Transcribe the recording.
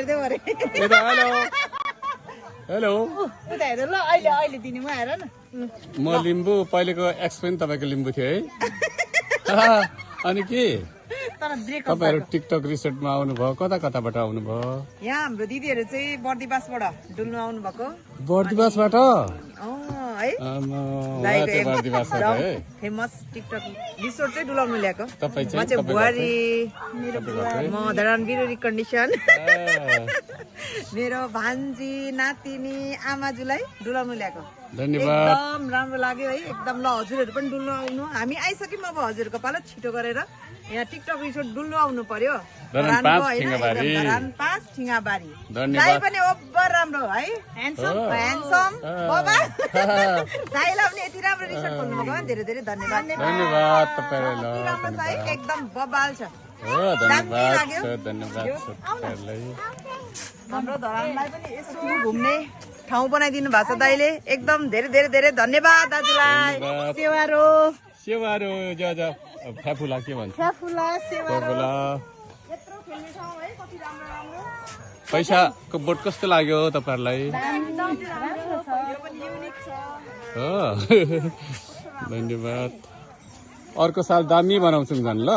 हेर्दै अरे hello hello उता हेर्दै ल अहिले दिने म हेर न म लिम्बू पहिलेको एक्स पनि तपाईँको लिम्बू थियो है अनि के तर ब्रेक तपाईँहरू टिकटक रिसोर्टमा आउनुभयो कता कताबाट आउनुभयो यहाँ हाम्रो दिदीहरू चाहिँ बर्दिवासबाट डुल्नु आउनु भएको बर्दिवासबाट है फेमस टिकटक रिसोर्ट चाहिँ डुलाउनु ल्याएको तपाईँ म चाहिँ बुहारी म धरानवीर रिकन्डिसन मेरो भान्जी नातिनी आमाजुलाई डुलाउनु ल्याएको धन्यवाद एकदम राम्रो लाग्यो है एकदम ल हजुरहरू पनि डुल्नु आउनु हामी आइसक्यौँ अब हजुरको पालो छिटो गरेर यहाँ टिकटक रिसोर्ट डुल्नु आउनु पर्यो धरान 5 ठिङ्गाबारी दाइ पनि ओभर राम्रो है ह्यान्डसम बाबा दाइलाई पनि यति राम्रो रिसोर्ट खोल्नु भएको धेरै धेरै धन्यवाद धन्यवाद तपाईहरुलाई राम्रो छ है एकदम बबाल छ हाम्रो धरानलाई पनि यसो घुम्ने ठाउँ बनाइदिनु भएको छ दाइले एकदम धेरै धेरै धेरै धन्यवाद दाजुलाई सेवारो सेवारो जा फ्याफुला के भन्छ फ्याफुला सेवारो यत्रो खेल्ने ठाउँ है कति राम्रो राम्रो पैसाको बोट कस्तो लाग्यो तपाईहरुलाई एकदम राम्रो छ यो पनि युनिक छ हो धन्यवाद अर्को साल दामी बनाउँछौँ झन् ल